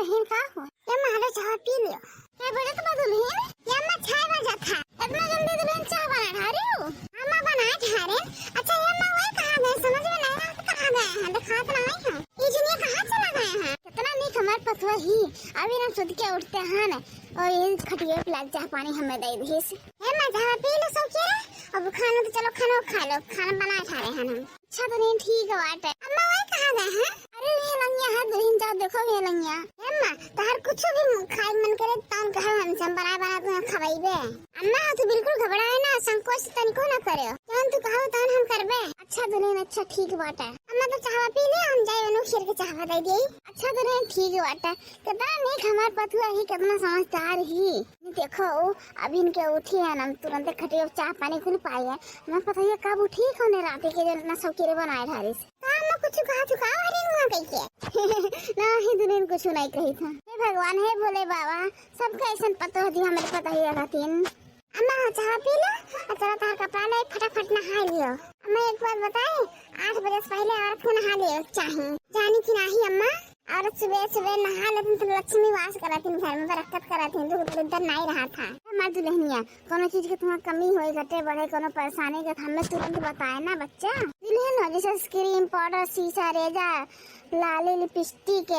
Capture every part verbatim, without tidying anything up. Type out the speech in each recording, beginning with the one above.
बहिन का हो? ए अम्मा, हेलो, चाह पी लियो। ए बजत बा दुल्हन? ए अम्मा, छह बजत है। इतना जल्दी दुल्हन चाह बना ठारे हो? अम्मा, बना ठारे। अच्छा, ए अम्मा, वही कहाँ गए? समझ में नहीं आवत, कहाँ गए हैं? दिखात नहीं है। ई जनिया कहाँ चला गए हैं? कितना नीक हमार पतोह ही। अभी हम सुत के उठते हैं ना, और ये खटिया पे लाग चाह पानी हमें दे दीस। ए अम्मा, चाह पी लो सब के। अब खाना तो चलो, खाना खा लो, खाना बना ठारे हैं हम। अच्छा दुल्हन, ठीक बाटे। अम्मा, वही कहाँ गए हैं? अरे, ये लंगिया है दुल्हन, जाओ देखो ये लंगिया। ए अम्मा, तोहर कुछ भी खाए मन करे, तौन कहो हमसे, हम बनाए बनाए तुम्हें खवाइबे। अम्मा, तू बिल्कुल घबराए ना, संकोच तनिको ना करे। जौन तू कहो तौन हम करबे। अच्छा दुल्हन, अच्छा ठीक बाटे। अम्मा, तो चाहवा पी ले, हम जाए उन्हों खीर के चाहवा दे दिए। अच्छा दुल्हन, ठीक बाटे। कितना नीक हमार पतुआ ही, कितना समझदार ही। देखो, अभी इनके उठी है ना, तुरंत खटिया चाह पानी कुल पाई है। मैं पता है कब उठी, कौन रात के जो इतना सब कीड़े बनाए ठारिस। का मैं कुछ कहा चुका हरी हुआ कह के? नहीं दुल्हन, कुछ नहीं कही था। हे भगवान, हे भोले बाबा, सबका ऐसन पतोह दी हमरे पतोहिया खातिन। अम्मा, चाह पी लो, और चलो तार कपड़ा ले, फटाफट नहा लियो। अम्मा, एक बात बताई, आठ बजे से पहले औरत को नहा लियो चाही, जानी कि नाही अम्मा? औरत सुबह सुबह नहा लेती तो लक्ष्मी वास कराती घर में, बरकत कराती, दुख दरिद्र नहीं रहा था। हमार दुल्हनिया, कोनो चीज के तुम्हारा कमी होई, घटे बढ़े, कोनो परेशानी के हमें तुरंत बताए ना बच्चा। दुल्हन हो जैसे क्रीम, पाउडर, शीशा, रेजा, लाली, लिपस्टिक,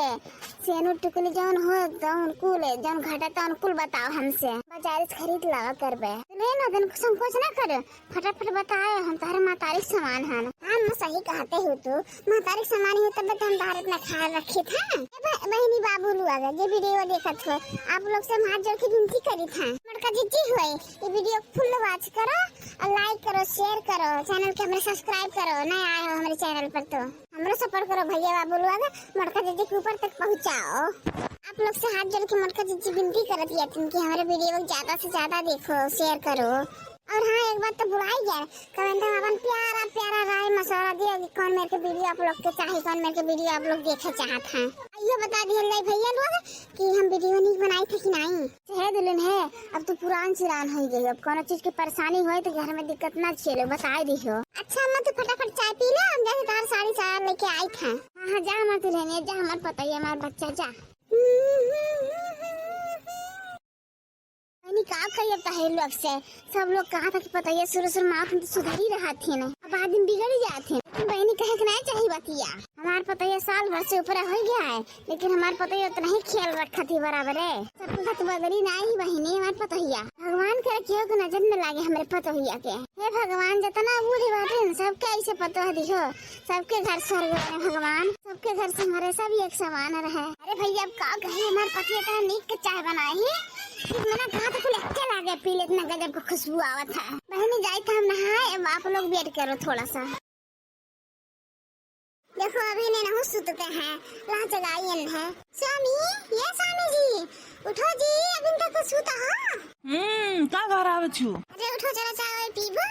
सेनुर, टिकुली, जौन हो तौन कुल, जौन घटा तौन कुल बताओ हमसे, बाजार से खरीद लावा करबे। दुल्हन हो दिन संकोच ना करो, फटाफट बताओ, हम तोहरे महतारी के समान हन। हाँ, मैं सही कहते हो तू, महतारी के समान ही हो तब तो हम तोहरे इतना ख्याल रखी था। ए ब-, बहिनी बाबू लोग जे वीडियो देखत हो, आप लोग से हम हाथ जोड़ के विनती करी था, मोटका जिज्जी हुए, ये वीडियो फुल वॉच करो और लाइक करो, शेयर करो, चैनल के हमरे सब्सक्राइब करो, नया आए हो हमरे चैनल पर तो हमरो सपोर्ट करो भैया बाबू लोग, मोटका जिज्जी के ऊपर तक पहुँचाओ। आप लोग से हाथ जोड़ के मोटका जिज्जी विनती करत है कि हमरे वीडियो को ज्यादा से ज्यादा देखो, शेयर करो। और हाँ, एक बात तो भुलाई गया, कमेंट में अपन प्यारा प्यारा राय मशवरा दियो कि कौन मेरे के वीडियो आप लोग के चाही, कौन मेरे के वीडियो आप लोग देखे चाहत हैं। आ, ये बता दिया जाए भैया लोग कि हम वीडियो नहीं बनाई थे कि नहीं। हे दुल्हन हे, अब तू पुरान सिरान हो गई, अब कोनो चीज के परेशानी होए तो घर में दिक्कत ना झेलो, बताए दियो। अच्छा अम्मा, तू फटाफट चाय पी ले, हम जाके तार साड़ी साया लेके आई था। हाँ हाँ, जा हमार दुल्हनिया, जा हमार पतोहिया, हमार बच्चा, जा। बहिनी, का कही अब तहे लोग से? सब लोग कहा था कि पतोहिया सुरु सुरु माँ तुम तो सुधरी रहा थी ना, अब आदमी बिगड़ जात है। बहिनी, कहे के नहीं चाहिए बतिया। हमार पतोहिया साल भर से ऊपर हो गया है, लेकिन हमार पतोहिया उतना ही ख्याल रखा थी बराबर है। सबके साथ बदली ना ही बहिनी हमार पतोहिया। भगवान करे केहू के नजर न लागे हमरे पतोहिया के। हे भगवान, जितना बूढ़ बाटे न, सबके ऐसे पतोह दिहो, सबके घर स्वर्ग बने भगवान, सबके घर से हमारे सब एक समान रहे। अरे भैया, अब का कही, हमार पति इतना नीक के चाय बनाए ही कि मना कहा तो कुल एक्के लागे पी ले, इतना गजब के खुशबू आवत है। बहिनी, जाई तो हम नहाए, अब आप लोग वेट करो थोड़ा सा। देखो, अभी ने नहु सुतते हैं, ला जगाई इन्हें। स्वामी, ये स्वामी जी, उठो जी, अभी तक तो सुता हो। हम्म, का घर आवे छु? अरे उठो, चलो चाय वाय पीबो,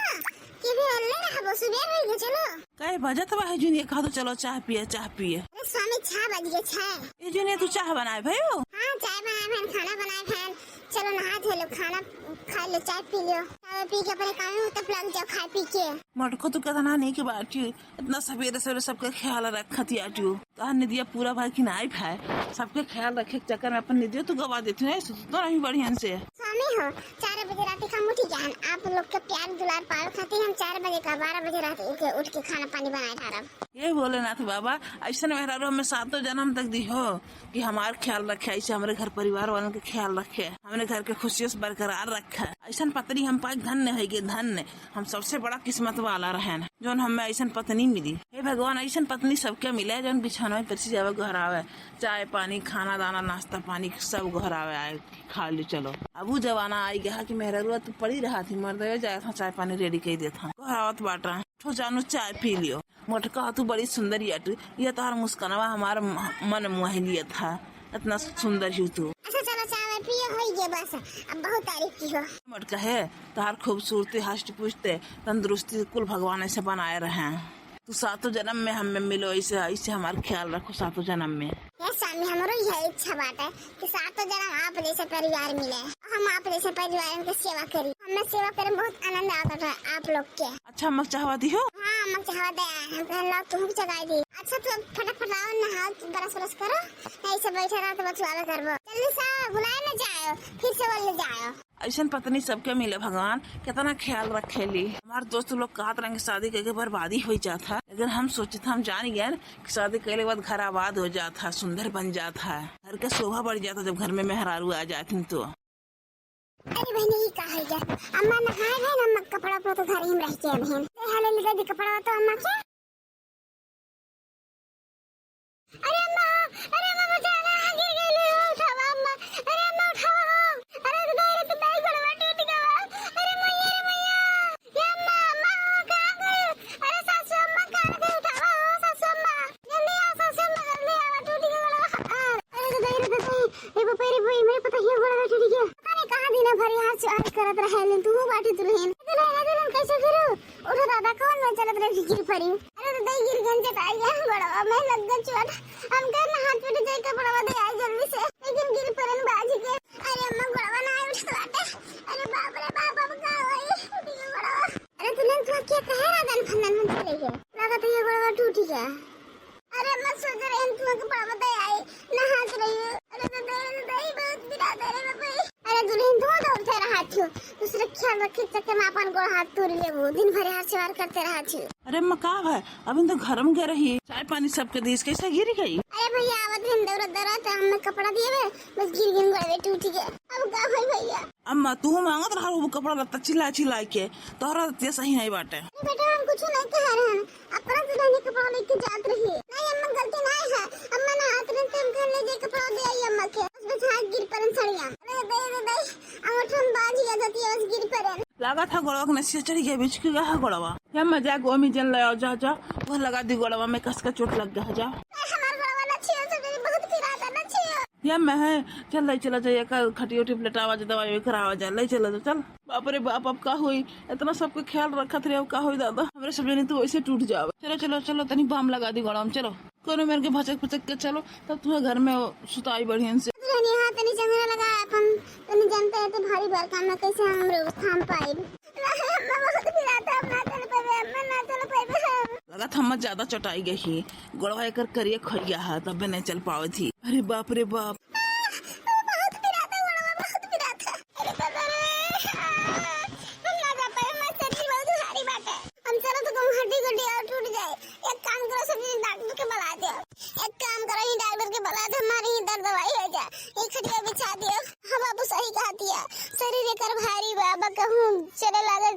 कि भी हल्ले रहबो, सुबेर हो गए, चलो। काहे बजत बा है जुनिया, कहा तो चलो चाय पिए, चाय पिए। अरे स्वामी, छह बज गए, छह। ए जुनिया, तू चाय बनाए भयो? हाँ, चाय बनाए भैन, खाना बनाए भैन। चलो नहा धो लो, खाना खा लो, चाय पी लो, चाय पी के अपने काम में तब लग जाओ, खाए पी के। मटको तू कहता ना नहीं के बाटी, इतना सवेरे सवेरे सबके ख्याल रखत आटियो। तोहार निदिया पूरा भाई कि नाई भाई, सबके ख्याल रखे के चक्कर में अपन निदिया तू गवा देती है, सुत तो नहीं बढ़िया से। स्वामी हो, चार बजे रात हम उठ गए हैं, आप लोग के प्यार दुलार पावे खातिर हम चार बजे का बारह बजे रात के उठ के खाना पानी बनाए ठारब। ये भोलेनाथ बाबा, ऐसन मेहरारू हमें सातों जन्म तक दी हो कि हमार ख्याल रखे, ऐसे हमारे घर परिवार वालों के ख्याल रखे, हमारे घर के खुशियों से बरकरार रखे। ऐसन पत्नी हम पाए, धन्य है ये, धन्य। हम सबसे बड़ा किस्मत वाला रहन, जौन हमें ऐसन पत्नी मिली। हे भगवान, ऐसन पत्नी सबके मिले, जौन बिछौना में परसी जावे, घर आवे, चाय पानी, खाना दाना, नाश्ता पानी सब घर आवे, आए खा ली, चलो। अब वो जमाना आई गया कि मेहररुआ तो पड़ी रहा थी, मर्दवे जाए था, चाय पानी रेडी कर देता, घर आवत बाटा, ठो जानू चाय पी लियो। मोटका, तू बड़ी सुंदर याटू, ये तोहार मुस्कनवा हमार म-, मन मोह लिया था, इतना सुंदर ही तू। अच्छा चलो, चाय पिए, हो गए बस, अब बहुत तारीफ की हो। मोटका है, तोहार खूबसूरती, हष्ट पुष्ट, तंदुरुस्ती कुल भगवान ऐसे बनाए रहे। तू सातों जन्म में हमें मिलो, ऐसे, ऐसे हमार ख्याल रखो सातों जन्म में। हे स्वामी, हमरो यह इच्छा बाटे कि सातों जन्म आप जैसे परिवार मिले, हम आप जैसे परिवार के सेवा करी, हम मैं सेवा करे में बहुत आनंद आवत है आप लोग के। अच्छा, अम्मा के चढ़वा दिहो? हाँ, अम्मा के चढ़वा दे आए। हम कहन लाओ तुहू के चढ़ाई दी। अच्छा, तो फटाफट आओ, नहाओ, brush व्रश करो, नहीं से बैठे रहो तो बचवावे करबो। जल्दी से आओ, भुलाए न जाओ, फिर से बोल ले जाओ। ऐसन पत्नी सबके मिले भगवान, कितना ख्याल रखेली। हमार दोस्त लोग कहत रहे कि शादी करके बर्बादी हो जात है, लेकिन हम सोचत, हम जान गए कि शादी कैले के बाद घर आबाद हो जात है, सुंदर बन जात है, घर के शोभा बढ़ जात है जब घर में मेहरारू आ जात हैं तो। अरे बहनी, ई का है गया? अम्मा नहाए है ना, अम्मा के कपड़ा उपड़ा तो घर ही में रह के बहन। ए, हाले ले दे कपड़ा तो अम्मा के। अरे अम्मा, अरे अम्मा, बचा ना, गिर गई, उठावा अम्मा। अरे अम्मा, उठावा हो। अरे तो दाई रे, तो दाई गोड़वा टूट गवा। अरे मैया, अरे मैया। ए अम्मा, अम्मा, कहाँ गई? अरे सासू अम्मा, कहाँ गई? उठावा हो, सासू अम्मा। जल्दी आओ, सासू अम्मा, जल्दी आओ, टूट गवा गोड़वा। अरे तो दाई रे, तो दाई। ए बाप रे, भाई, मेरे पता ही गोड़वा टूट गया। पता नहीं कहाँ दिन भर यहाँ से आज करत रहे, लेकिन तू बाटी दुल्हन। दुल्हन, दुल्हन, कैसे गिरू? उठो दादा, कौन में चलत रहे गिर पड़ी? अरे तो दाई गिर गन चटाई है, गोड़वा में लग गन चोट। हम कहन हाथ में जाए कपड़ा दे आई जल्दी से, लेकिन गिर पड़न बाज के। अरे अम्मा, गोड़वा ना उठत बाटे। अरे बाप रे बाप, अब का होई? टूट गया गोड़वा। अरे दुल्हन, तू क्या कहे रहा दन फंदन में चले गए? लागत है ये गोड़वा टूट गया। अरे अम्मा, सोच रहे हैं तुमको कपड़ा दे आई, नहात रही हो। अरे तो दे, दे, दे, बहुत पिरात है रे बाबा। अरे दुल्हन, तू तो उठे रहा थियो, दूसरे ख्याल रखे चक्कर में अपन गोड़ हाथ तोड़ लेबू, दिन भर हाथ सेवार करते रहा थियो। अरे अम्मा, का है, अभी तो घर में गए रही, चाय पानी सबके दीस, कैसे गिर गई? अरे भैया, आवत दिन दौड़त दौड़त हमें कपड़ा दिए बे, बस गिर गिर गए, टूट गए। अब का होई भैया? अम्मा, तू मांगत रहा वो कपड़ा लत्ता चिल्ला चिल्ला के, तोहरा लत्तिया सही नहीं बाटे। अरे बेटा, हम कुछ नहीं कह रहे हैं, अपना दुल्हन के कपड़ा लेके जात रही। नहीं अम्मा, गलती नहीं है, अम्मा नहात रही तो हम कहन ले जे कपड़ा दे आई अम्मा के, बस बस हाथ गिर पड़न सड़िया। अरे दे दे दे, अंगूठन बाज गया जतिया, बस गिर पड़न। लागत है गोड़वा के नसिया चढ़ गया, बीच के गया है गोड़वा। या मजाक वो में जन ले आओ, जा जा, वो लगा दी गोड़वा में, कस का चोट लग गया, जा। ए, हमार गोड़वा ना छियो, सब बहुत पिरात है, ना छियो। या मैं है, चल ले चला जाए, का खटियो टिप लेटावा जा, दवाई करावा जा, ले चला जा, चल। बाप रे बाप, अब का होई, इतना सबके ख्याल रखत रहे, अब का होई दादा, हमरे सब जनी तो वैसे टूट जावे। चलो चलो चलो, तनी बाम लगा दी गोड़वा में, चलो। कोनो मेर के भचक भचक के चलो, तब तुम्हें घर में सुताई बढ़िया से। रहनी हाँ, तनी जंगरा लगा अपन, तनी जनते है तो भारी बड़का में कैसे हम लोग थाम पाए। अम्मा बहुत पिरात है, हम ना चल पाएबे, अम्मा ना चल पाएबे हम। लगत हम ज्यादा चटाई गई ही, गोड़वा एकर करिया खइया है, तबे नहीं चल पावत ही। अरे बाप रे बाप। बहुत पिरात है गोड़वा, बहुत पिरात है। अरे बाबा रे, हम ना जा पाए, हमार शरीर बहुत भारी बाटे। हम चलो तो कहूँ हड्डी गुड्डी और टूट जाए। एक काम करो, सब जने डॉक्टर के बुला दो। एक काम करो, ही डॉक्टर के बुला दो, हमारी ही दर्द दवाई हो जाए। ये खटिया बिछा दियो। हाँ बाबू, सही कहा दिया, शरीर एकर भारी बा, अब कहूँ चले लागे,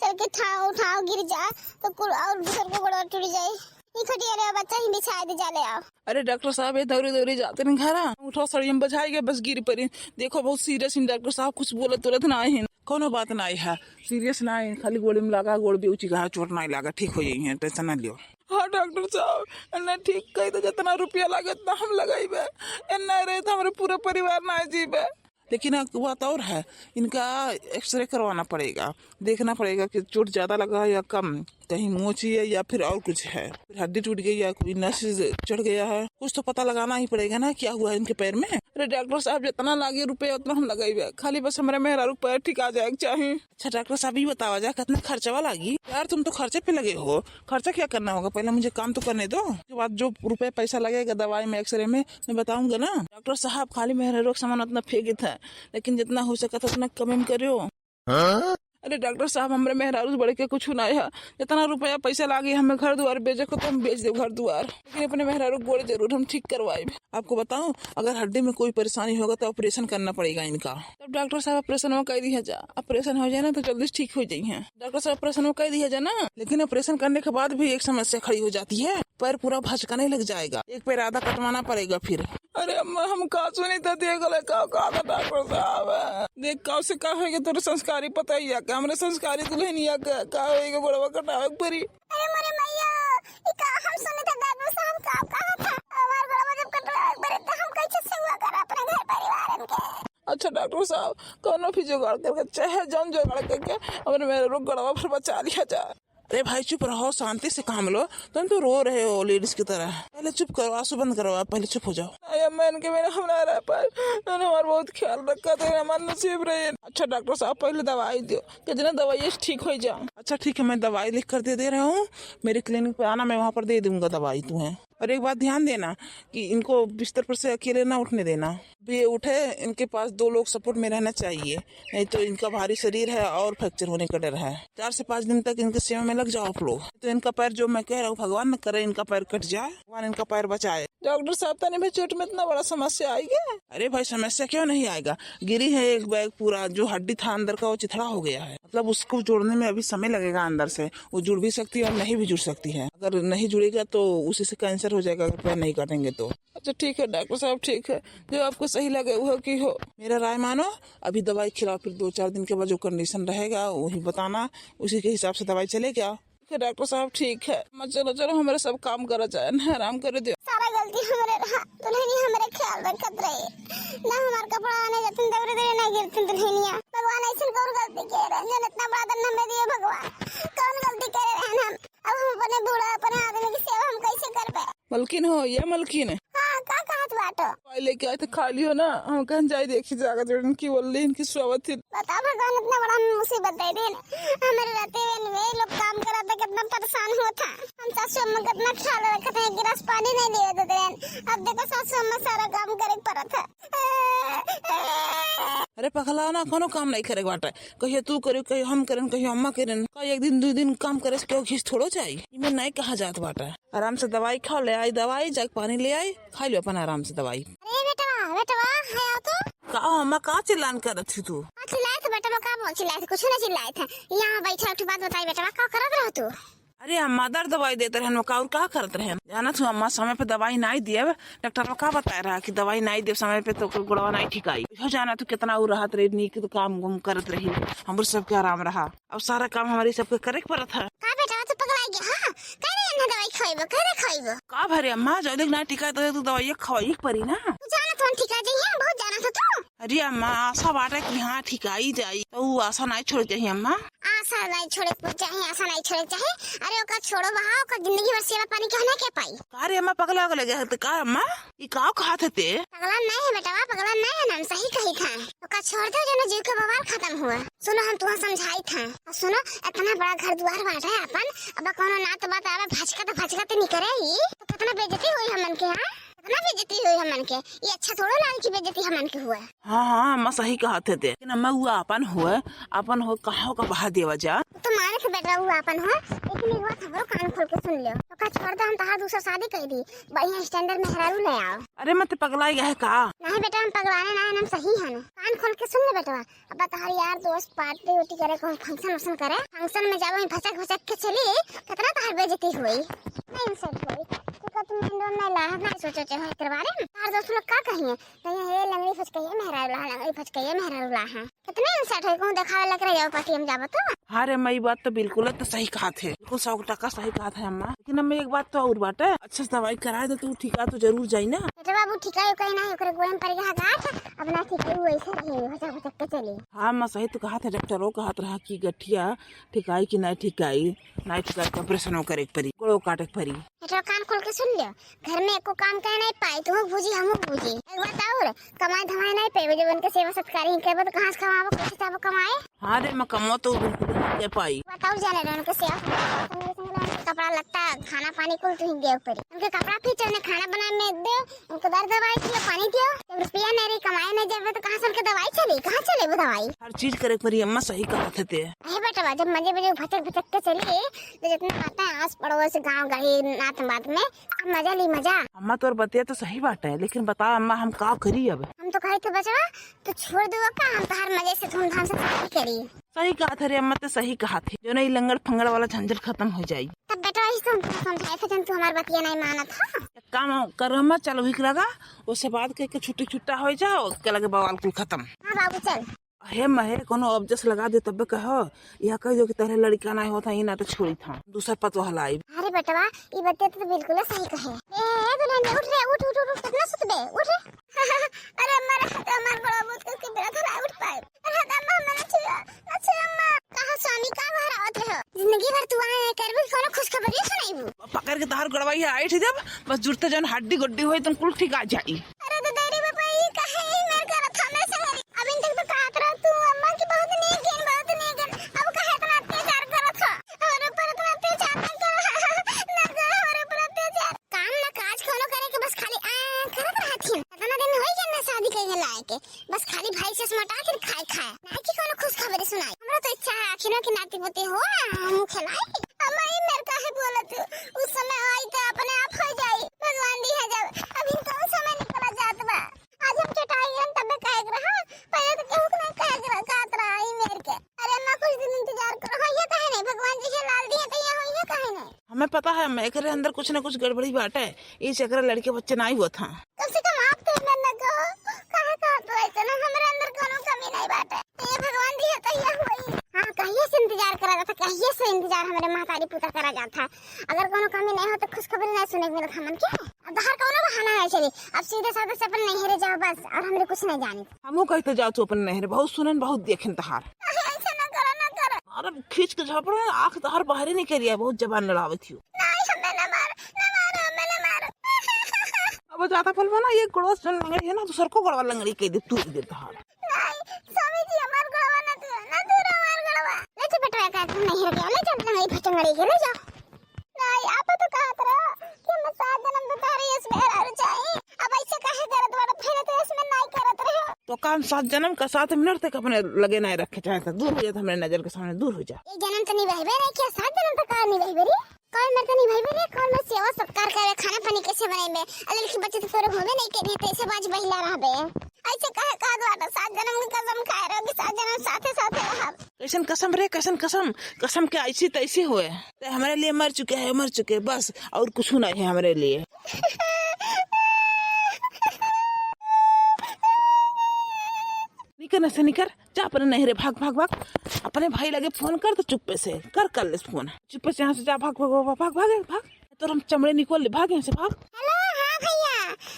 चल के ठाव ठाव गिर जा तो कुल और दूसर को गोड़ टूट जाए। ई खटिया ले बच्चा ही बिछाए दे, जा ले आओ। अरे डॉक्टर साहब, ये दौरी दौरी जाते न घरा, उठो सड़ियम बजाई के बस गिर पड़ी। देखो बहुत सीरियस इन डॉक्टर साहब, कुछ बोले तुरंत ना आए हैं। कोनो बात ना आई है, सीरियस ना आई, खाली गोली में लगा, गोड़ भी उची गहा, चोट ना लगा, ठीक हो जाई है, टेंशन ना लियो। हाँ डॉक्टर साहब, इन्हें ठीक कही तो जितना रुपया लागे उतना हम लगाइबे, इन्ना रहे तो हमारे पूरा परिवार ना जीबे। लेकिन एक बात और है, इनका एक्सरे करवाना पड़ेगा, देखना पड़ेगा कि चोट ज्यादा लगा है या कम, कहीं मोची है या फिर और कुछ है, फिर हड्डी टूट गई या कोई नस चढ़ गया है, कुछ तो पता लगाना ही पड़ेगा ना क्या हुआ है इनके पैर में। अरे डॉक्टर साहब, जितना लागे रुपया उतना हम लगाइबे, खाली बस हमारे मेहरारू के पैर ठीक आ जाए के चाही। अच्छा डॉक्टर साहब, ये बतावा जा, कितना खर्चवा लागी? यार तुम तो खर्चे पे लगे हो, खर्चा क्या करना होगा, पहले मुझे काम तो करने दो, उसके बाद जो रुपये पैसा लगेगा दवाई में, एक्सरे में, मैं बताऊंगा ना। डॉक्टर साहब, खाली मेहरारू के सामान उतना फेंकित है, लेकिन जितना हो सकत है उतना कम में करियो। हाँ? अरे डॉक्टर साहब, हमरे मेहरारू से बढ़ के कुछ ना है, जितना रुपया पैसा लागे हमें घर दुआर बेचे को तो हम बेच देब घर दुआर, लेकिन अपने मेहरारू के गोड़ जरूर हम ठीक करवाइब। आपको बताऊं, अगर हड्डी में कोई परेशानी होगा तो ऑपरेशन करना पड़ेगा इनका। तब डॉक्टर साहब ऑपरेशन में कह दिया जा, ऑपरेशन हो जाए ना तो जल्दी से ठीक हो जाई हैं। डॉक्टर साहब ऑपरेशन में कह दिया जा ना, लेकिन ऑपरेशन करने के बाद भी एक समस्या खड़ी हो जाती है, पैर पूरा भचकने लग जाएगा, एक पैर आधा कटवाना पड़ेगा फिर। अरे अम्मा, हम का सुनी था, देख ले का, का था डॉक्टर साहब। देख का से का है कि तोरे संस्कारी पता ही है कि हमरे संस्कारी दुल्हनिया का, का है कि गोड़वा कटावे के परी। अरे मोरे मैया, ई का हम सुनी था डॉक्टर साहब का, का था? हमार गोड़वा जब कटावे के परी तो हम कैसे सेवा कर अपने घर परिवारन के? अच्छा डॉक्टर साहब, कौनो भी जुगाड़ करके, चाहे जौन जुगाड़ करके, हमरे मेहरारू के गोड़वा पर बचा लिया जा। अरे भाई चुप रहो, शांति से काम लो, तुम तो रो रहे हो लेडीज की तरह। पहले चुप करो, आंसू बंद करो, आप पहले चुप हो जाओ। अरे मैं इनके बिना हम ना रह पाए। इन्होंने हमारा बहुत ख्याल रखा था, हमारा नसीब रहे। अच्छा डॉक्टर साहब, पहले दवाई दो, कितना दवाई से ठीक हो जाऊँ। अच्छा ठीक है, मैं दवाई लिख कर दे दे रहा हूँ, मेरे क्लिनिक पे आना, मैं वहाँ पर दे दूंगा दवाई तुम्हें। और एक बात ध्यान देना कि इनको बिस्तर पर से अकेले ना उठने देना। भी ये उठे, इनके पास दो लोग सपोर्ट में रहना चाहिए, नहीं तो इनका भारी शरीर है और फ्रैक्चर होने का डर है। चार से पाँच दिन तक इनके सेवा में लग जाओ आप लोग। तो इनका पैर, जो मैं कह रहा हूँ, भगवान न करे इनका पैर कट जाए, भगवान इनका पैर बचाए। डॉक्टर साहब, तनी भी चोट में इतना बड़ा समस्या आएगा? अरे भाई, समस्या क्यों नहीं आएगा? गिरी है एक बैग पूरा, जो हड्डी था अंदर का, वो चिथड़ा हो गया है। मतलब उसको जोड़ने में अभी समय लगेगा अंदर से, वो जुड़ भी सकती है और नहीं भी जुड़ सकती है। अगर नहीं जुड़ेगा तो उसी से कैंसर हो जाएगा, अगर पैर नहीं काटेंगे तो। अच्छा ठीक है डॉक्टर साहब, ठीक है, जो आपको सही लगे वो की हो। मेरा राय मानो, अभी दवाई खिलाओ, फिर दो चार दिन के बाद जो कंडीशन रहेगा वही बताना, उसी के हिसाब से दवाई चलेगा। ठीक है डॉक्टर साहब, ठीक है। मैं चलो, चलो, हमारे सब काम करा जाए ना, आराम करे दो। सारा गलती हमरे रहा, दुल्हनिया हमरे ख्याल रखत रहे, ना हमार कपड़ा आने जाते दौरे दौरे ना गिरते दुल्हनिया। भगवान ऐसन कौन गलती के रहे, जन इतना बड़ा दंड हमें दिए भगवान, कौन गलती करे रहे हम? अब हम अपने बूढ़ा, अपने आदमी की सेवा हम कैसे करबे? मलकिन हो, ये मलकिन। हाँ, का कहत बाटो? दवाई लेके आए थे, खा लियो ना। हम कहन जाई देखी जाकर जो इनकी बोल रही, इनकी स्वावत थी। बता भगवान, इतना बड़ा मुसीबत दे दे। हमारे रहते हुए ये लोग काम करा था, कितना परेशान हुआ था। हम सासू अम्मा कितना ख्याल रखते हैं, गिलास पानी नहीं दिए देते हैं। अब देखो सासू अम्मा सारा काम करे पड़ा था। अरे पगला ना, कोनो काम नहीं करे बाटे। कहियो तू करे, कहियो हम करें, कहियो अम्मा करें। का एक दिन, दो दिन काम करे से केहू खींच थोड़ो जाई। इमे नहीं कहा जात बाटे। आराम से दवाई खाओ, ले आई दवाई, जाके पानी ले आई, खा लियो अपन आराम से दवाई। अरे बेटवा, बेटवा, है आओ तो। का अम्मा, का चिल्लान करत थी तू? का चिल्लाए थे बेटवा, का बोल चिल्लाए थे? कुछ ना चिल्लाए थे। यहाँ बैठा, एक ठो बात बताई बेटवा, का करत रहो तू? अरे अम्मा, दर्द दवाई देत रहन का, और का करत रहन? जानत हूँ अम्मा, समय पे दवाई नाई दियब, डॉक्टर का बताए रहा कि दवाई नाई दियब समय पे तो ओकर गोड़वा नाई ठिकाई। इहो जाना तू कितना उ रहत रही, नीक तो काम गुम करत रही, हमरो सबके आराम रहा। अब सारा काम हमारी सबके करे के पड़त है। का बेटा, तू पगलाई गया, हाँ? कह रही है ना दवाई खवाइबो, कह रही खवाइबो। का भरे अम्मा, जौले ना ठिकाई तो तू दवाई खवाई के पड़ी ना। तू जानत हूँ ठिका जाइए, बहुत जानत हो तू। अरे अम्मा, आशा बाटे कि हाँ ठिकाई जाई, तो उ आशा नाई छोड़े के चाही अम्मा। आशा नाई छोड़े के चाही, आशा नाई छोड़े के चाही। अरे ओका छोड़ो बहा, ओका जिंदगी भर सेवा पानी केहू ना के पाई। का रे अम्मा, पगला के लगे है तो का अम्मा? ई का कहत है ते? पगला नहीं है बेटवा, पगला नहीं है, हम सही कही था। ओका छोड़ दो, जो ना जीव के बवाल खत्म हुआ। सुनो, हम तुहा समझाई था। और सुनो, इतना बड़ा घर दुआर बाटे अपन, अब कोनो नात बात आवे, भचकत भचकत नहीं करे ई, तो कितना बेइज्जती हुई हमन के, हाँ? कितना बेइज्जती हुई हमन के। ये अच्छा थोड़ो लाल की बेइज्जती हमन के हुआ। हाँ, हाँ, अम्मा सही कहत है ते। लेकिन अम्मा, उ आपन होए, आपन होए, कहाँ का बहा देवा जा? तो माने से बेटा उ आपन होए, लेकिन एक बात हमरो कान खोल के सुन लियो। ओका छोड़ दे, हम तहार दूसर शादी कर दी, बढ़िया स्टैंडर्ड मेहरारू ले आओ। अरे मत पगलाई गए का? नहीं बेटा, हम पगलाने ना, हम सही हन। कान खोल के सुन ले बेटवा, अब तहार यार दोस्त पार्टी उटी करे, कहूँ फंक्शन वंक्शन करे, फंक्शन में जावे, भचक भचक के चली, कितना तहार बेइज्जती हुई। नहीं, इंसल्ट हुई। तू का तुम इंडोर में लाहब नहीं सोचे हो एकर बारे में? तहार दोस्त लोग का कहिए? कहिए, "हे लंगड़ी फचकइया मेहरारू लाहा, लंगड़ी फचकइया मेहरारू लाहा।" कितने इंसल्ट हुई, कहूँ देखावे लग रहे जाओ पार्टी हम जाबो तो। हाँ रे अम्मा, ई बात तो बिल्कुल है, तो सही कहत है, बिल्कुल सौ टका सही कहत है अम्मा। लेकिन अम्मा, एक बात तो और बाटे, अच्छा से दवाई कराए दे तू, ठिका तो जरूर जाई ना। बेटा बाबू, ठिका कहीं ना, ओकरे गोड़े में पड़ गया गांठ, अब ना ठिका वैसे रही, भचक भचक के चली। हाँ अम्मा, सही तो कहत है, डॉक्टरो कहत रहा कि गठिया ठिकाई कि ना ठिकाई, ना ठिकाई तो ऑपरेशन करे के पड़ी, गोड़ो काटे के पड़ी। बेटा कान खोल के सुन लियो, घर में एको काम करे नहीं पाई, तू भूजी, हम भूजी। एक बात और, कमाए धमाए नहीं पेबे, जब उनके सेवा सत्कार ही करबो तो कहाँ से कमाबो, कैसे जाबो कमाए? हाँ रे, मैं कमो तो बिल्कुल नहीं दे पाई। बताओ जाने रे, उनके सेवा सत्कार, उनके कपड़ा लत्ता, खाना पानी कुल तू ही देव पड़ी। उनके कपड़ा फीचो, उन्हें खाना बनाए में दे, उनके दर्द दवाई दियो, पानी दियो। जब रुपया नहीं रही, कमाए नहीं जाबे तो कहाँ से उनके दवाई चली, कहाँ चले वो दवाई? हर चीज करे के पड़ी अम्मा, सही कहत है ते। अरे बेटवा, जब मजे मजे भचक भचक के चली, तो जितना आता है आस पड़ोस गाँव गली नात बात में, सब मजा ली मजा। अम्मा तोर बतिया तो सही बाटे, लेकिन बता अम्मा, हम का करी अब? हम तो कहे थे बचवा, तो छोड़ दो का, हम तो हर मजे से धूमधाम से शादी करी। सही कहत है रे अम्मा, तो सही कहत है, जो नहीं लंगड़ फंगड़ वाला झंझट खत्म हो जाई। तब बेटा वही से हम तुमको समझाए थे, जन तू हमार बतिया नहीं मानत हो। एक काम कर अम्मा, चल वही लगा, उससे बात करके छुट्टी छुट्टा हो जाओ, के लगे बवाल कुल खत्म। हाँ बाबू चल। हे महे, कोनो अब जस लगा दे तब कहो, यह कह दो कि तोहरे लड़का नहीं होता, ये ना तो छोड़ी था, दूसर पतोह लाई। अरे बेटवा, ई बतिया तो बिल्कुल सही कहे। ए, ए दुल्हन, उठ रे, उठ, उठ, उठ, उठ, कितना सुतबे, उठ रे। अरे अम्मा रे, हमार बड़ा बहुत करके बेरा था, ना उठ पाए। अरे हद अम्मा, मना छुआ, अच्छा अम्मा। कहा स्वामी, का बाहर आवत रहो? जिंदगी भर तू आए करबू, कोनो खुशखबरी सुनाईबू? पकड़ के तहार गड़वाई है, आइठ जब, बस जुड़ते जौन हड्डी गुड्डी होई, तुम कुल ठीक आ जाई। अरे इतना दिन होई गया ना शादी कइले लाए के, बस खाली भाई से मोटा के खाए खाए, ना कि कोनो खुशखबरी सुनाई। हमरा तो इच्छा है आखिर में कि नाती पोती हो, हम खिलाई। अम्मा, ई मेर काहे बोलत हो? उस समय आई तो अपने आप हो जाई, भगवान दी है जब। अभी तो समय निकला जात बा। आज हम चटाई गन तबे कहे के रहा, पहले तो केहू के ना कहे के रहा, कहत रहा ई मेर के। अरे अम्मा, कुछ दिन इंतजार करो, होइए काहे नहीं, भगवान जी के लाल दिए तो ये होइए काहे नहीं। हमें पता है, मैं एकरे अंदर कुछ ना कुछ गड़बड़ी बाटे, इस एकरा लड़के बच्चे ना ही हुआ था। कम से कम आप तो अंदर न कहो, काहे कहत हो ऐसे ना, हमरे अंदर कोनो कमी नहीं बाटे। ये भगवान दिए तो ये होई। हाँ, कहिए से इंतजार करा जाता, कहिए से इंतजार हमरे महतारी पुता करा जाता। अगर कोनो कमी नहीं हो तो खुशखबरी नहीं सुने के मिलत हमन के। अब तोहार कौनो बहाना नहीं चली, अब सीधे साधे से अपन नैहरे जाओ बस, और हमरे कुछ नहीं जाने। हमहू कहते जाओ तू अपन नैहरे, बहुत सुनन, बहुत देखेन तोहार। अरे ऐसे ना करो, ना करो। अरे खींच के झापड़, आँख तोहार बाहरे निकल गया, बहुत जबान लड़ावत हियो। नहीं, हमें ना मार, ना मार, हमें ना मार। अब ज्यादा बोलबो ना, ये गोड़वा सुन लंगड़ी है ना, दूसर को गोड़वा लंगड़ी कह दे, तू दे तोहार। नहीं, स्वामी जी, हमार गोड़वा ना तू, ना तू हमार गोड़वा। ले चल बेटवा, का तू नहीं हो गया, ले चल लंगड़ी फटंगड़ी के, ले जा। नहीं, आप तो कहत रहो कि हम सात जन्म तो तोहरे यस में रहल चाही। अब ऐसे काहे करत बाड़ा? पहले तो यस में नहीं करत रहो। तो का हम सात जन्म का सात मिनट तक अपने लगे नहीं रखे चाहता? दूर हो जा, हमरे नजर के सामने दूर हो जा। एक जन्म तो निभाइबे नहीं किया, सात जन्म तक का निभाइबे रे? कल मेरे तो निभाइबे रे, कल मेरे सेवा सत्कार करे, खाना पानी कैसे बनाइबे? अरे लड़की बच्चे तो तोरे होबे नहीं करिए, तो ऐसे बाज बहिला रहबे। ऐसे काहे कहत बाड़ा? सात जन्म की कसम खाए रहो कि सात जन्म साथे साथे रहब। कैसन कसम रे, कैसन कसम? कसम के ऐसी तैसी होए। ते हमारे लिए मर चुके हैं, मर चुके, बस और कुछ नहीं है हमारे लिए। निकर ना से निकर, जा अपने नहरे, भाग, भाग, भाग। अपने भाई लगे फोन कर तो चुप्पे से कर, कर ले फोन। चुप्पे से यहाँ से जा, भाग, भाग, भाग, भाग, भाग, भाग। तोर हम चमड़े निकोल ले, भाग यहाँ से, भाग। हेलो, हाँ भैया,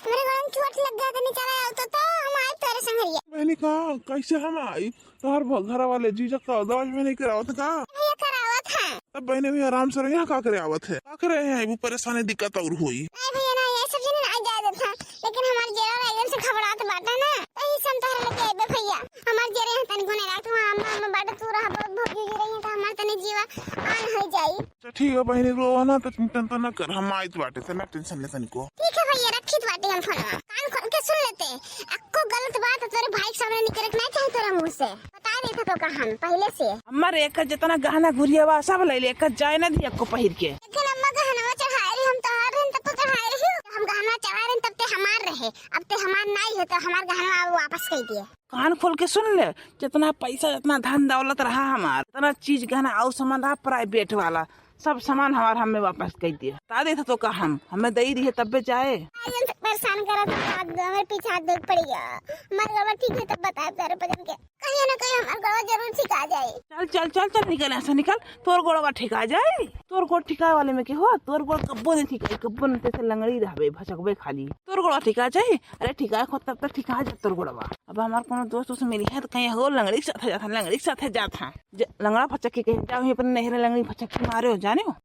मेरे गोड़ में चोट लग गया, तनी चला आओ तो, तो हम आए तोरे संगरिया। बहनी का, कैसे हम आई? तोहर भ-, घर वाले जीजा का दवाई में नहीं करावत का? भैया करावत है। तब बहने भी आराम से रहिया, का करे आवत है? का करे है, वो परेशानी दिक्कत और होई। नहीं भैया, नहीं, ये सब चीज नहीं जाए देता, लेकिन हमार जेरा एकदम से घबरात बाटा ना, यही से हम तोहरे लेके अइबे भैया। हमार जेरे यहाँ तनिको नहीं रात, वहाँ अम्मा, अम्मा बाटे, तू रहा, बहुत भौजी जी रही है, तो हमार तनी जीवा आन हो जाई। अच्छा ठीक है बहनी, रोवा ना, तो चिंता तो ना कर, हम आइत बाटे, तो ना टेंशन ले तनिको। ठीक है भैया, रखित बाटे हम फोनवा। कान खोल के सुन लेते, अक्को गलत बात तोरे भाई के सामने निकले के नहीं चाहे तोरे मुंह से। बता देता तो का हम पहले से। हमारे एक जितना गहना गुरिया बा, सब ले ले, एक जाए ना दी अक्को पहिर के। लेकिन अम्मा गहनवा चढ़ाए रही, हम तोहार रहन तब तो चढ़ाए रही, हम गहनवा चढ़ाए रहन तब ते हमार रहे, अब ते हमार नहीं है तो हमार गहनवा अब वापस कर दिए। कान खोल के सुन ले, जितना पैसा, जितना धन दौलत रहा हमार, जितना चीज गहना और सामान रहा प्राइवेट वाला, सब सामान हमार हमें वापस कर दिए। बता देता तो का हम, हमें दई रही है तब्बे जाए। आइयन से परेशान करत हाथ दो, हमारे पीछे हाथ दो पड़ गया। हमार गड़बड़ ठीक है तब बताए प्यारे भजन के। कहीं ना कहीं हमार गड़बड़ जरूर ठीक आ जाए। चल, चल, चल, चल, निकल यहाँ से, निकल। तोर गोड़वा ठीक आ जाए। तोर गोड़ ठिकाए वाले में के हो, तोर गोड़ कब्बो नहीं ठिकाई, कब्बो नहीं, तैसे लंगड़ी रहबे, भचकबे खाली। तोर गोड़वा ठिका जाई? अरे ठिका खो तब तक ठिका जा तोर गोड़वा। अब हमार कोनो दोस्त उसे मिली है तो कहीं हो लंगड़ी के साथे जाता, लंगड़ी के साथे जाता। ज-, लंगड़ा भचक के कहीं जाओ, ही अपने नहरे लंगड़ी भचक के मारे हो, जाने हो?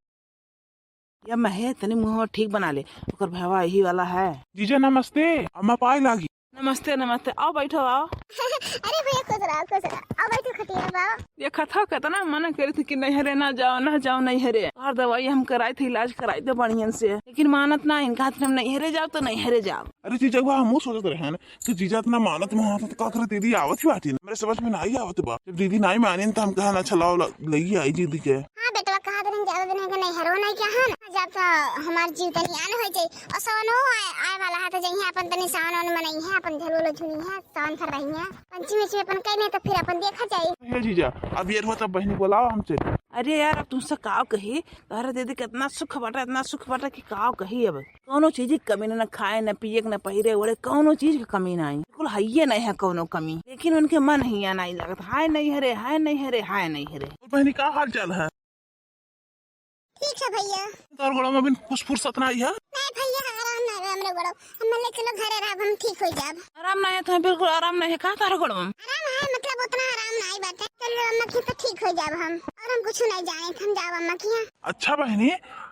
या महे तनी मुंह ठीक बना ले, ओकर भवा यही वाला है। जीजा नमस्ते, अम्मा पाए लागी। नमस्ते, नमस्ते, आओ बैठो, आओ। अरे भैया खुश रहो, खुश रहो, आओ बैठो खटिया पे आओ। ये कथा कितना मन करे थे कि नैहरे ना जाओ, ना जाओ नैहरे। और दवाई हम कराई थे, इलाज कराई थे बढ़िया से, लेकिन मानत ना इनका हाथ हम नैहरे जाओ तो नैहरे जाओ। अरे जीजा बा, हमहू सोचत रहे हैं कि जीजा इतना मानत में होता तो का करे दीदी आवत ही बाटी ना। मेरे समझ में नहीं आवत बा, जब दीदी नहीं मानी तो हम कहा ना चलाओ ल-, लगी आई दीदी के। हाँ बेटवा, कहा दिन ज्यादा दिन के नैहरो नहीं क्या है ना, जब तो हमार जीव तनी आन हो जाई और सावनो आए, आए वाला है तो जइहे अपन तनी सावन वावन मनइहे, अपन झूलो झूलिहे, सावन भर रहिहे, पंचमी उचमी अपन कइले तो फिर अपन देखा जाई। हे जीजा, अब ये हुआ तब बहनी बोलाओ हम चली। अरे यार, अब तुमसे का कही, तोहरा दीदी के इतना सुख बाटा, इतना सुख बाटा कि का कही। अब कौनो चीज की कमी ना, ना खाए, ना पिए, ना पहिरे ओढ़े, कौनो चीज की कमी ना आई, बिल्कुल हइये नहीं है कौनो कमी। लेकिन उनके मन हिया नहीं लगत, हाय नैहरे, हाय नैहरे, हाय नैहरे। और बहनी का हाल चाल है? ठीक है भैया। तोर गोड़ा में अभी कुछ फुर्सत ना आई है? नहीं भैया, आराम नहीं है हमरे गोड़ा। हम ले चलो घरे रहब, हम ठीक हो जाब। आराम नहीं है तुम्हें, बिल्कुल आराम नहीं है। का तारा गोड़ा में? आराम है, मतलब उतना आराम नहीं बाटे। चलो अम्मा की तो ठीक हो जाब हम। और हम कुछ नहीं जाने, हम जाब अम्मा की यहाँ। अच्छा बहनी,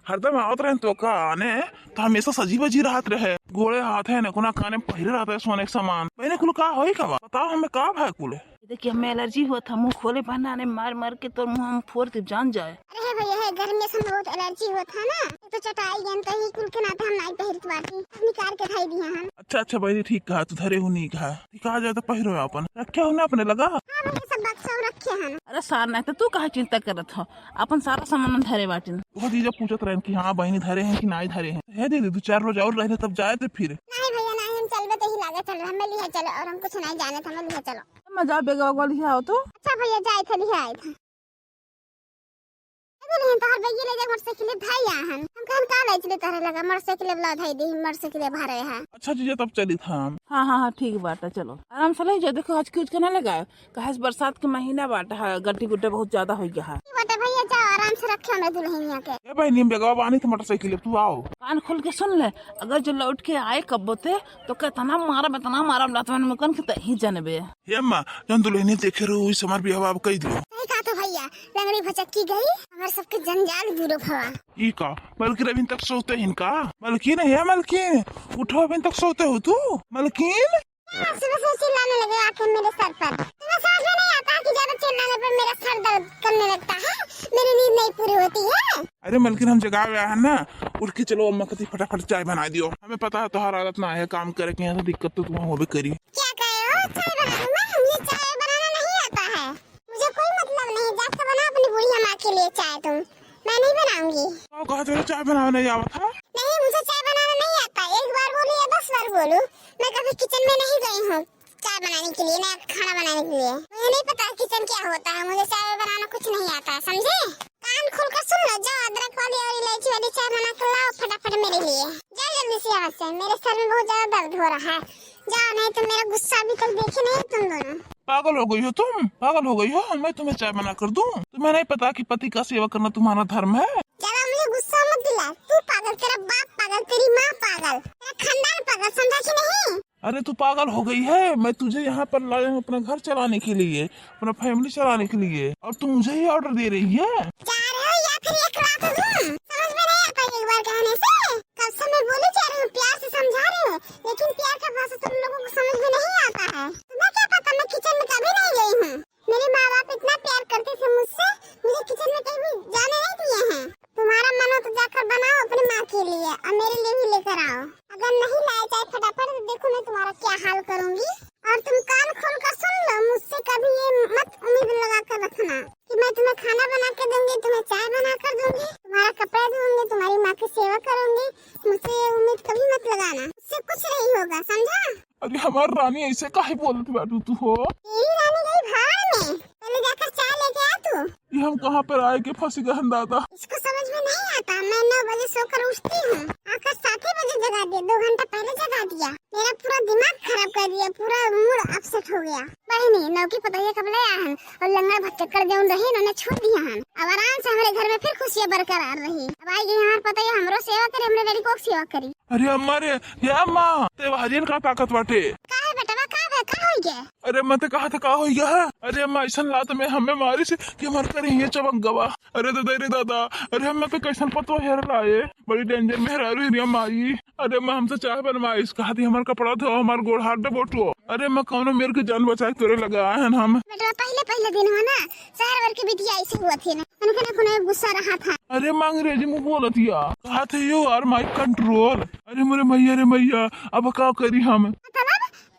हरदम आवत रहे तो का आने, तो हमेशा सजी बजी रहत रहे। गोड़े हाथ है, नकुना काने पहिरे रहत है सोने के सामान। बहनी कुल का होई का बा? बताओ हमें का भा कुल? देखिए, हमें एलर्जी हुआ था, मुंह खोले पहनाने मार मार के तोर मुंह हम फोर देब, जान जाए। अरे हे भैया, हे गर्मी से बहुत एलर्जी हुआ था ना, तो चटाई गेंद तो ही कुल के नाते हम नाई पहिरत बाटी, अब निकाल के धई दिया हम। अच्छा अच्छा बहिनी, ठीक कहा तू, धरे हो नहीं कहा, ठीक कहा जाए तो पहिरो अपन, रखे हो ना अपने लगा। हाँ भैया, सब बात सब रखे हैं। अरे सार, नहीं तो तू काहे चिंता करत हो, अपन सारा सामान हम धरे बाटिन। वो जीजा पूछत रहन कि हाँ बहिनी धरे हैं कि नाई धरे हैं। हे दीदी, दो चार रोज और रहे तब जाए थे फिर। नहीं भैया नहीं, हम चलबे तो ही लागे चल, हमें लिहे चलो और हम कुछ नहीं जाने थे, हमें लिहे चलो। मैं जा बेगवा उगवा लिहे आओ तो। अच्छा भैया, जाए थे लिहे आए थे। ए दुल्हन, तोहर बैगे ले जा, मोटरसाइकिल धई आ हन। हम कहन का ले चले तोहरे लगा, मोटरसाइकिल वाला धई दी, मोटरसाइकिल भरे है। अच्छा जीजा, तब चली था हम। हाँ हाँ हाँ, ठीक बात है, चलो आराम से ले जाओ। देखो आज कुछ के ना लगा, काहे से बरसात के महीना बाटे है, गड्डी गुड्डा बहुत ज्यादा हो गया है। ठीक बाटे भैया, जाओ आराम से रखे हमरे दुल्हनिया के। ए बहिनी, हम बेगवा बानी तो मोटरसाइकिल, तू आओ। कान खोल के सुन ले, अगर जो लौट के आए कब्बो ते, तो कितना मारब, इतना मारब लात में मुकन के तही जनबे। हे अम्मा, जौन दुल्हनिया देखे रहो, वही से हमार बियाह अब कई दियो। सही कहा तो भैया, लंगड़ी भचक्की गई, हमारे सबके जंजाल दूर भवा। ई का, मलकिन अभी तक सोते हिन का? मलकिन, हे मलकिन, उठो, अभी तक सोते हो तू? मलकिन? क्या सुबह से चिल्लाने लगे आके मेरे सर पर? तुम्हें समझ में नहीं आता कि ज्यादा चिल्लाने पर मेरा सर दर्द करने लगता है, मेरी नींद नहीं पूरी होती है। अरे मलकिन, हम जगावे आए हैं ना, उठ के चलो, अम्मा कहती फटाफट चाय बना दियो। हमें पता है तुम्हारा आदत ना है काम करे के, यहाँ से दिक्कत तो तुम्हें होबे करी। क्या कहे हो? चाय बना दूंगा? मुझे चाय बनाना नहीं आता है, मुझे कोई मतलब नहीं, जाके बना अपनी बूढ़ी अम्मा के लिए चाय तुम। मैं नहीं बनाऊंगी। का कहा, तुझे चाय बनावे नहीं आवत है? नहीं, मुझे चाय बनाना नहीं आता। एक बार बोलूं या दस बार बोलूं, मैं कभी किचन में नहीं गई हूँ चाय बनाने के लिए, ना खाना बनाने के लिए। मुझे नहीं पता किचन क्या होता है, मुझे चाय बनाना कुछ नहीं आता है, समझे? कान खोल कर सुन लो, जाओ अदरक वाली और इलायची वाली चाय बना कर लाओ फटाफट मेरे लिए। जाओ जल्दी से यहाँ से, मेरे सर में बहुत ज्यादा दर्द हो रहा है। जाओ, नहीं तो मेरा गुस्सा अभी तक देखे नहीं तुम दोनों। पागल हो गई हो तुम? पागल हो गई हो? मैं तुम्हें चाय बना कर दूं? तुम्हें नहीं पता कि पति का सेवा करना तुम्हारा धर्म है? ज्यादा मुझे गुस्सा मत दिला। तू पागल, तेरा बाप पागल, तेरी माँ पागल, तेरा खानदान पागल, समझा कि नहीं? अरे तू पागल हो गई है? मैं तुझे यहाँ पर लाया हूँ अपना घर चलाने के लिए, अपना फैमिली चलाने के लिए, और तू मुझे ही ऑर्डर दे रही है? जा रहे हो या फिर एक लात दूं? समझ में नहीं आता एक बार कहने से? कब से मैं बोली जा रही हूँ, प्यार से समझा रही हूँ, लेकिन प्यार का भाषा तुम लोगों को समझ में नहीं आता है। तुम्हें क्या पता, मैं किचन में कभी नहीं गई हूँ। मेरे माँ बाप इतना प्यार करते थे मुझसे, मुझे किचन में कहीं भी जाने नहीं दिए हैं। तुम्हारा मन हो तो जाकर बनाओ अपनी माँ के लिए और मेरे लिए भी लेकर आओ। अगर नहीं लाए चाय फटाफट तो देखो मैं तुम्हारा क्या हाल करूंगी। और तुम कान खोल कर सुन लो, मुझसे कभी ये मत उम्मीद लगा कर रखना कि मैं तुम्हें खाना बना के दूंगी, तुम्हें चाय बना कर दूंगी, तुम्हारा कपड़ा धोऊंगी, तुम्हारी माँ की सेवा करूंगी। मुझसे ये उम्मीद कभी मत लगाना, मुझसे कुछ नहीं होगा, समझा? अरे हमार रानी, ऐसे काहे बोलत बाटू तू हो? तेरी रानी गई भाड़ में, पहले जाकर चाय लेके आ तू। ये हम कहाँ पर आए के फंस गए हैं दादा। इसको समझ में नहीं आता, मैं नौ बजे सोकर उठती हूँ, आकर सात ही बजे जगा दिया, दो घंटा पहले जगा दिया। मेरा पूरा दिमाग खराब कर दिया, पूरा मूड अपसेट हो गया। बहिनी, नौकी पतोहिया कब ले आए हैं और लंगड़ा भटकड़ जौन रही, उन्होंने छोड़ दिया है। अब आराम से हमारे घर में फिर खुशियाँ बरकरार रही। अब आई गई हमारे पतोहिया, हमरो सेवा करे, हमरे लड़कों की सेवा करी। अरे अम्मा रे, या अम्मा, ते हरियन का ताकत बाटे? का है बेटवा, का है, का होई गया? अरे अम्मा, ते कहा था का होई गया है? अरे अम्मा, ऐसन लात में हमें मारी से कि हमार करी ये चबक गवा। अरे दादा रे दादा, अरे अम्मा, ते कैसन पतवा हेर लाए, बड़ी डेंजर मेहरारू है रे माई। अरे अम्मा, हमसे चाय बनवाइस, कहा थी हमार कपड़ा धो, हमार गोड़ हाथ डबोटो। अरे अम्मा, कौनो मेर के जान बचा के तोरे लगा आए हैं हम। बेटवा, पहले पहले दिन हो ना, शहर भर के बिटिया ऐसे हुआ थी ना, उनके ना कोनो गुस्सा रहा था। अरे अम्मा, अंग्रेजी में बोलत या, कहा थे you are my control। अरे मोरे मैया रे मैया, अब का करी हम? मतलब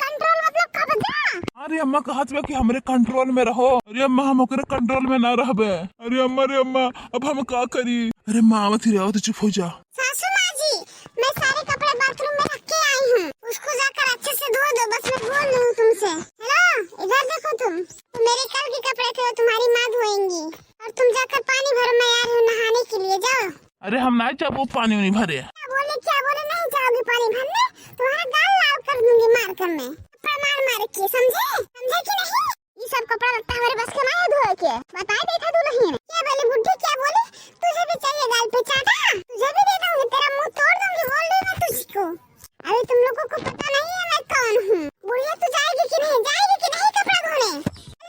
कंट्रोल मतलब कब्जा? अरे अम्मा, कहत बा कि हमरे कंट्रोल में रहो। अरे अम्मा, हम ओकरे कंट्रोल में ना रहबे। अरे अम्मा रे अम्मा, अब हम का करी? अरे अम्मा, आवत ही रे, आवत, चुप हो जा। सासू माँ जी, मैं सारे कपड़े बाथरूम में रख के आई हूँ, उसको जाकर अच्छे से धो दो, बस मैं बोल रही हूँ तुमसे। हेलो, इधर देखो तुम, तो मेरे कल के कपड़े थे, वो तुम्हारी माँ धोएंगी, और तुम जाकर पानी भरो, मैं आ रही हूँ नहाने के लिए, जाओ। अरे हम ना जाबो पानी उनी भरे। क्या बोले, क्या बोले, नहीं जाओगी पानी भरने? तुम्हारा गाल लाल कर दूंगी मार कर मैं, थप्पड़ मार मार के, समझे, समझे कि नहीं? ये सब कपड़ा लत्ता हमारे बस के नहीं है धोए के, बताए दे था दुल्हन। क्या बोली बुढ़ी, क्या बोली? तुझे भी चाहिए गाल पे चाटा, तुझे भी दे दूंगी, तेरा मुंह तोड़ दूंगी, बोल रही मैं तुझको। अरे तुम लोगों को पता नहीं है मैं कौन हूँ। बुढ़िया तू जाएगी कि नहीं, जाएगी कि नहीं कपड़ा धोने?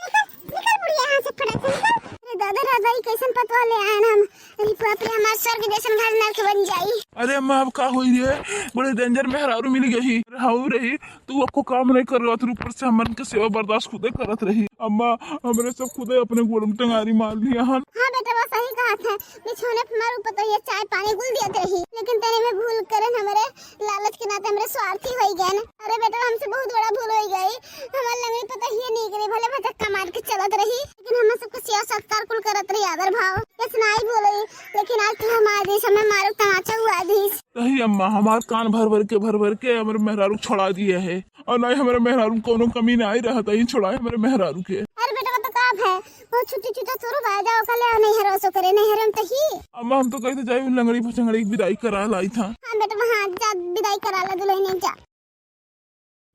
निकल, निकल बुढ़िया यहाँ से फटाक से निकल। अरे दादा रे दादा, ई कैसन पतवा ले आए ना हम। अरे बाप रे, हमार स्वर्ग जैसन घर नरक बन जाई। अरे अम्मा, अब का होई रे? बड़े डेंजर मेहरारू मिल गई। अरे हऊ रही, तू अक्को काम नहीं करत रही, ऊपर से हमन के सेवा बर्दाश्त खुदे करत रही। अम्मा, हमरे सब खुदे अपने गोड़ में टंगारी मार लिया हन। हाँ बेटवा, सही कहत है। बिछौने पे हमार ऊपर तो ये चाय पानी कुल दियत रही, लेकिन तने में भूल करन हमरे लालच के नाते हमरे स्वार्थी होई गए न। अरे बेटवा, हमसे बहुत बड़ा भूल होई गई। हमार लंगड़ी पतोहिए नीक रही, भले भचक्का मार के चलत रही, लेकिन हम सबके सेवा सत्कार कुल करत रही, आदर भाव। कैसे नाई बोले, लेकिन आज तो हमारे देश में मारो तमाचा हुआ दीस। सही अम्मा, हमार कान भर भर के, भर भर के हमरे मेहरारू छोड़ा दिए है। और ना ही हमरे मेहरारू में कौनो कमी ना आई रहत, यही छोड़ा है हमरे मेहरारू के। अरे बेटवा, तो का है, वो छुट्टी छुट्टा शुरू भा जाओ, कल नहीं हरो सो करे, नहीं हरम तो ही। अम्मा, हम तो कहते जाए उन लंगड़ी फचंगड़ी की विदाई करा लाई था। हाँ बेटवा, हाँ, जा विदाई करा ला दुल्हन, जा।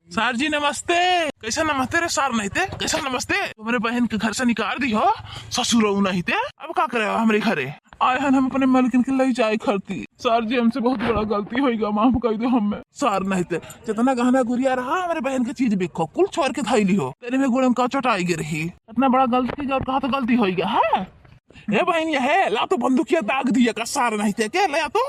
सार जी नमस्ते। कैसा नमस्ते रे सार नहीं ते? कैसा नमस्ते? तुम्हारे बहन के घर से निकाल दी हो, ससुर नहीं ते। अब का करे हमरे घरे? आए हन हम अपने मलकिन के ले जाए खातिर। सार जी, हमसे बहुत बड़ा गलती होई गा, माफ कर दो हमें। सार नहीं ते, जितना गहना गुरिया रहा हमरे बहन के चीज बिको, कुल छोड़ के धाई ली हो। तेरे में गोड़न का चोट आई गे रही। इतना बड़ा गलती का और कहा तो गलती होई गा, हाँ? ए बहन, ये है, ला तो बंदूकिया दाग दिया का सार नहीं ते के, ले आ तो।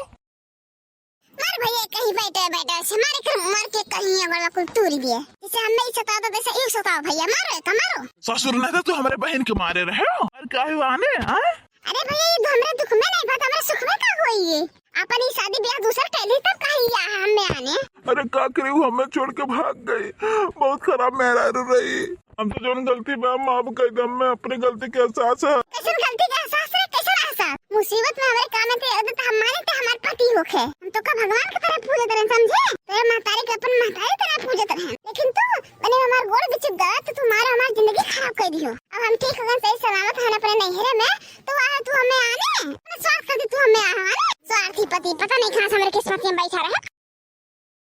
मार भैया, कहीं बैठे बैठे से मारे कर, मार के कहीं अगर कुल तूरी दिए। जैसे हम नहीं सताता, तैसे एक सताओ भैया, मारो एक, मारो। ससुर नहीं तो तू हमारे बहन के मारे रहे हो। और का हुआ आने, हाँ? अरे भैया, ये तो हमरे दुख में नहीं, बात हमरे सुख में का होई ये? अपन ही शादी ब्याह दूसर कैली तब कहीं या हमें आने। अरे का करे, वो हमें छोड़ के भाग गई। बहुत खराब मेहरारू रही। हम तो जौन गलती बा, माफ कर दे, हमें अपने गलती के एहसास है। कैसन गलती के एहसास रे, कैसन एहसास? मुसीबत में हमरे काम में थे, तो हम माने थे हमार पति होखे। हम तो का भगवान की तरह पूजत रहन, समझे? तेरे महतारी के अपन महतारी तरह पूजत रहन। लेकिन तू, मैंने हमार गोड़ बिच गलत, तो तुम्हारा हमार जिंदगी खराब कर दियो। अब हम ठीक हो गए, सही सलामत हन अपने नैहरे में, तो आए तू हमें आने? अपने स्वार्थ खातिर तू हमें आए, अरे स्वार्थी पति, पता नहीं कहाँ से हमारे किस्मत में बैठा रहे।